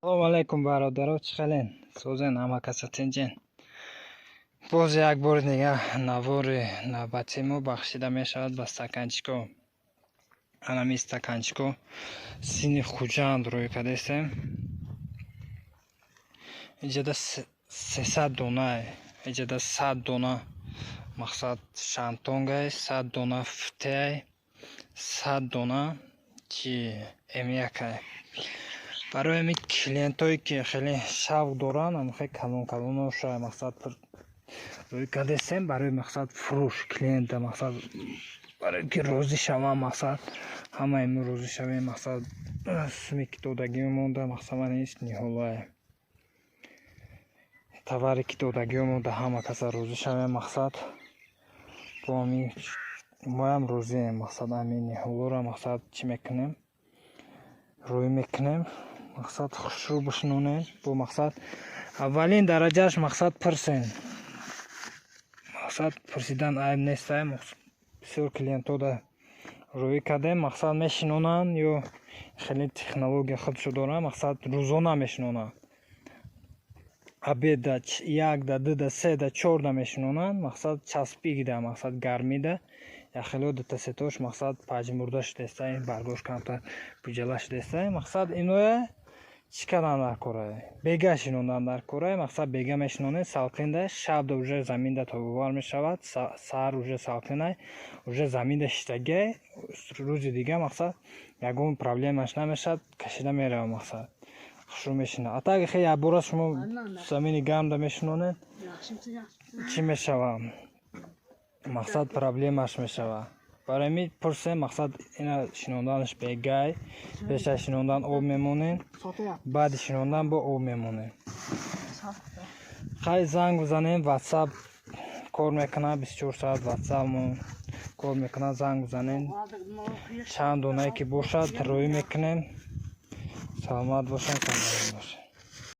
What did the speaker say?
Салому алайкум, бародаро, чӣ хелен? Созен, ҳама каса тинҷен? Боз як бори дига навори навбати мо бахшида мешавад ба стаканчико. Анами стаканчико сини Хуҷанд рӯй кардастем. Иҷада 300 дона, иҷада 100 дона, мақсад, шантонгай, 100 дона фтеай, 100 дона чи эмиякай. Барои ҳамин клиентое, ки хеле шавқ доранд, ҳамихе калон калоноша, мақсад, рӯй кардастем барои, мақсад, фурӯш клиента, мақсад, барое ки розӣ шаванд, мақсад, ҳамаи мо розӣ шавем, мақсад, суме ки додагиомонда, мақсад, ман ҳеҷ ниҳолае товаре ки додагиомонда, ҳама каса розӣ шавем, мақсад, бо ҳамин моям розием, мақсад, ҳамин ниҳолоро, мақсад, чӣ мекунем, рӯй мекунем, мақсад, хушрӯ бишинонем. Бо, мақсад, аввалин дараҷааш, мақсад, пурсен, мақсад, пурсидан айб нестай. Бисёр клиентҳода рӯй кардем, мақсад, мешинонанд ё хеле технология худшо доранд, мақсад, рӯзона мешинонанд, обедда якда, дуда, седа, чорда мешинонанд, мақсад, часпигида, мақсад, гармида яхело дута сетош, мақсад, пажмурда шудеста, баргош камтар пуҷала шудеста. Мақсад, иноя чӣ кардан дар корае? Бега шинондан дар корае. Мақсад, бега мешинонед, салқинда, шабда уже заминда тобовар мешавад, саҳар уже салқинай, уже заминда шиштагиай, рӯзи дига, мақсад, ягон проблемаш намешавад, кашида мерава, мақсад, хушрӯ мешинад. А так хе якбора шумо замини гармда мешинонед, чӣ мешава, мақсад, проблемаш мешава. Барои ҳамин пурсем, мақсад, ина шинонданаш бегай, пеш аз шинондан об мемонем, баъди шинондан бо об мемонем. Хай, занг бизанем, Ватсап кор мекунад, 24 соат Ватсапмо кор мекунад. Занг бизанем, чанд донае ки бошад, рӯй мекунем. Саломат бошем, саломат бошем.